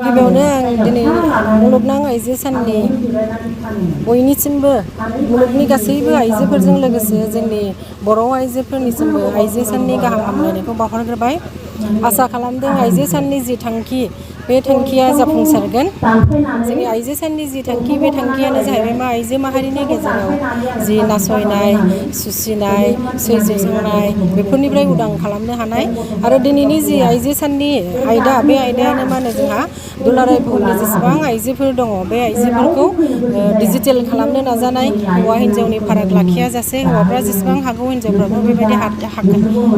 गिबियावनो आं दिनै मुलुगनां आइजो साननि बयनिसिमबो मुलुगनि गासैबो आइजोफोरजों लोगोसे जोंनि बर' आइजोफोरनिसिमबो आइजो साननि गाहाम हामलायनायखौ बावहरग्रोबाय। आसा खालामदों आइजो साननि जि थांखि बे थांखिया जाफुंसारगोन। जोंनि आइजो साननि जि थांखि बे थांखियानो जाहैबाय मा आइजो माहारिनि गेजेराव जि नासयनाय, सुसिनाय, सैज्यसांनाय बेफोरनिफ्राय उदां खालामनो हानाय आरो दिनैनि जि आइजो साननि आयदा बे आयदायानो मा होनो जोंहा दुलाराय बुहुमनि जेसेबां आइजोफोर दङ बे आइजोफोरखौ डिजिटेल खालामनो नाजानाय, हौवा हिन्जावनि फाराग लाखिया जासे हौवाफ्रा जेसेबां हागौ हिन्जावफ्राबो बेबायदि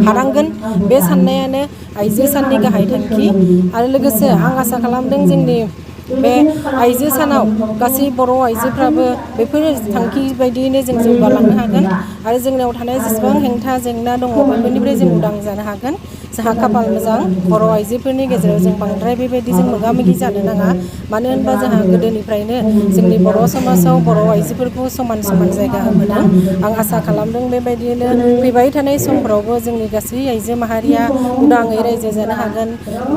हानांगोन बे साननायानो आइजो साननि गाहाय थांखि। आरो लोगोसे आं आसा खालामदों जोंनि बे आइजो सानाव गासै बर' आइजोफ्राबो बेफोर थांखि बायदियैनो जों जौगालांनो हागोन आरो जोंनाव थानाय जेसेबां हेंथा जेंना दङ बेफोरनिफ्राय जों उदां जानो हागोन। जोंहा खाफाल मोजां बर' आइजोफोरनि गेजेराव जों बांद्राय बेबायदिजों मोगा मोगि जानो नाङा। मानो होनबा जोंहा गोदोनिफ्रायनो जोंनि बर' समाजाव बर' आइजोफोरखौ समान समान जायगा होबोदों। आं आसा खालामदों बेबायदियैनो फैबाय थानाय समफ्रावबो जोंनि गासै आइजो माहारिया उदाङै रायजो जानो हागोन,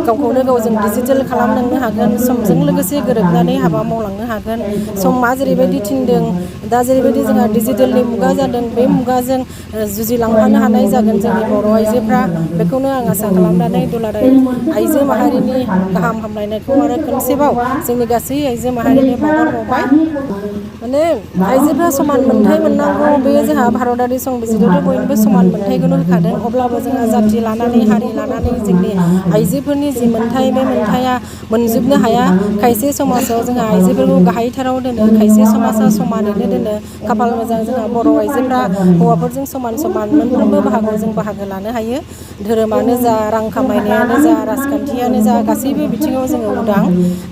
गावखौनो गाव जों डिजिटेल खालामलांनो हागोन, समजों लोगोसे गोरोबनानै हाबा मावलांनो हागोन। समा जेरैबायदि थिनदों दा जेरैबायदि जोंहा डिजिटेलनि मुगा जादों बे मुगाजों जुजिलांफानो हानाय जागोन जोंनि बर' आइजोफ्रा। बेखौनो आं आसा खालामनानै दुलाराय आइजो माहारिनि गाहाम हामलायनायखौ आरो खनसेबाव जोंनि गासै आइजो माहारिनो बावहरबावबाय। माने आइजोफ्रा समान मोनथाय मोननांगौ बेयो जोंहा भारतारि संबिजिरावथ' बयनिबो समान मोनथायखौनो होखादों। अब्लाबो जोंहा जाथि लानानै हारि लानानै जोंनि आइजोफोरनि जि मोनथाय बे मोनथाया मोनजोबनो हाया। खायसे समाजाव जोंहा आइजोफोरखौ गाहायथाराव दोनो, खायसे समाजा समानैनो दोनो। खाफाल मोजां जोंहा बर' आइजोफ्रा हौवाफोरजों समान समान मोनफ्रोमबो बाहागोआव जों बाहागो लानो हायो। धोरोमानो जा, रां खामायनायानो जा, राजखान्थियानो जा गासैबो बिथिङाव जोङो उदां।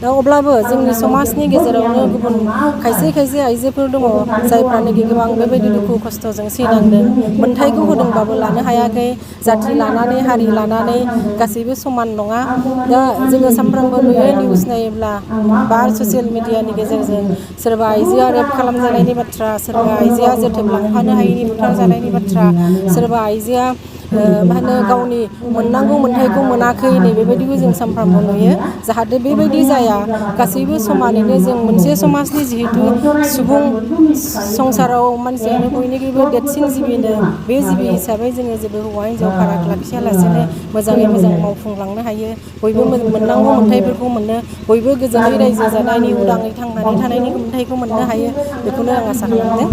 दा अब्लाबो जोंनि समाजनि गेजेरावनो गुबुन खायसे आइजोफोर दङ जायफ्रानोखि गोबां बेबायदि दुखु खस्थ'जों सैनांदों, मोनथायखौ होदोंबाबो लानो हायाखै। जाथि लानानै हारि लानानै गासैबो समान नङा। दा जोङो सामफ्रामबो नुयो निउस नायोब्ला बा ससियेल मिडियानि गेजेरजों सोरबा आइजोआ रेप खालामजानायनि बाथ्रा, सोरबा आइजोआ जोथोब लांफानो हायैनि बुथारजानायनि बाथ्रा, सोरबा आइजोआ गावनि मोननांगौ मोनथायखौ मोनाखै नै बेबायदिखौ जों सानफ्रामबो नुयो। जाहाथे बेबायदि जाया, गासैबो समानैनो जों मोनसे समाजनि जिहेथु सुबुं संसाराव मानसियानो बयनिख्रुइबो देरसिन जिबिनो, बे जिबि हिसाबै जोङो जेबो हौवा हिन्जाव फाराग लाखियालासेनो मोजाङै मोजां मावफुंलांनो हायो। बयबो मोननांगौ मोनथायफोरखौ मोनो, बयबो गोजोनै रायजो जानायनि उदाङै थांनानै थानायनि मोनथायखौ मोननो हायो। बेखौनो आं आसा खालामदों।